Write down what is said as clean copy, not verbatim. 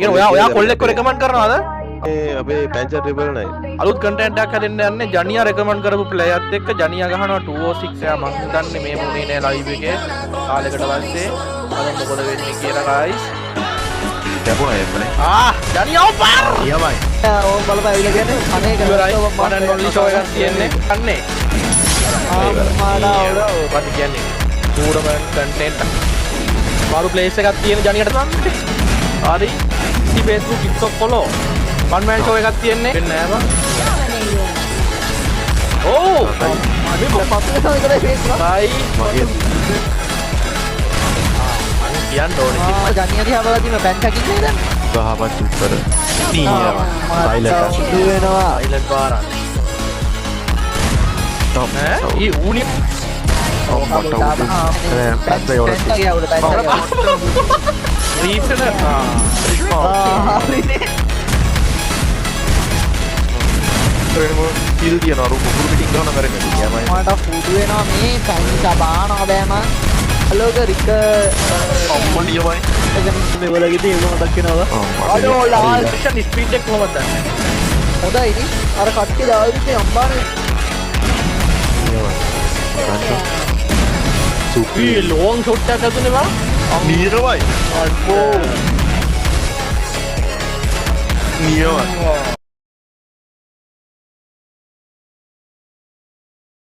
කියන ඔයා ඔයා කොල්ලෙක්ව රෙකමන්ඩ් කරනවද? ඒ අපේ පැංචා 999. අලුත් කන්ටෙන්ට් එකක් හැදෙන්න යන්නේ ජනියා රෙකමන්ඩ් කරපු ප්ලේයර්ත් එක්ක. ජනියා ගහනවා 206. එයා මං හිතන්නේ මේ මුනේ නෑ ලයිව් එකේ කාලෙකට පස්සේ. බලමු මොකද වෙන්නේ කියලා ගයිස්. කැපුණා එම්මනේ. ආ ජනියා ඔපර් නියමයි. ඕම් බලපන් ඇවිල්ලා කියන්නේ අනේ. ඉවරයි. වන් ඇන්ඩ් ඔන්ලි ෂෝ එකක් තියෙන්නේ අන්නේ. අම්මාඩා ඔව්. මොකද්ද කියන්නේ, ටූර්නමන්ට් කන්ටෙන්ට් මාරු ප්ලේස් එකක් තියෙන ජනියට තමයි. හරි ඉසි Facebook TikTok follow. වන් මෑන් ෂෝ එකක් තියෙන්නේ වෙන්නේ නෑ බං. ඔව්. මේ පස්සේ විතරයි ෆේස්. බයි. මගේ. මං කියන්න ඕනේ ඉතින්. ආ ජනියා දිහා බලද්දි මම පැන්ට් අකින්නේ දැන්. ගහපන් සුපර්. නියමයි. සයිලන්ට්. සුදු වෙනවා. සයිලන්ට් පාරක්. ටොප්. ඈ ඊ ඌනි. මට උඩු නෑ පැත්ත යවලා. පැන්ට් අගේ අවුල පැන්ට් අගේ. රීසන. ආ හරිනේ. කිල් තියනවා අර මුහුරු පිටින් ගහන කරන්නේ නියමයි. මට හුදු වෙනවා මේ පැන්ට් බානවා බෑ මං. හලෝ රික. අම්මෝ නියමයි. මේ ඔයාලගේ ඉතින් ඒක මතක් වෙනවා. අඩෝ ලාල් සෙක්ෂන් ස්පීඩ් එක කොහොමද දන්නේ? හොඳයි ඉතින් අර කට්ටිය දාලා තිබ්බේ අම්බානේ. නියමයි. සුපි. ඊ ලොං ෂොට් එකක් ඇතුලේ බං. නියමයි. අඩෝ. නියමයි.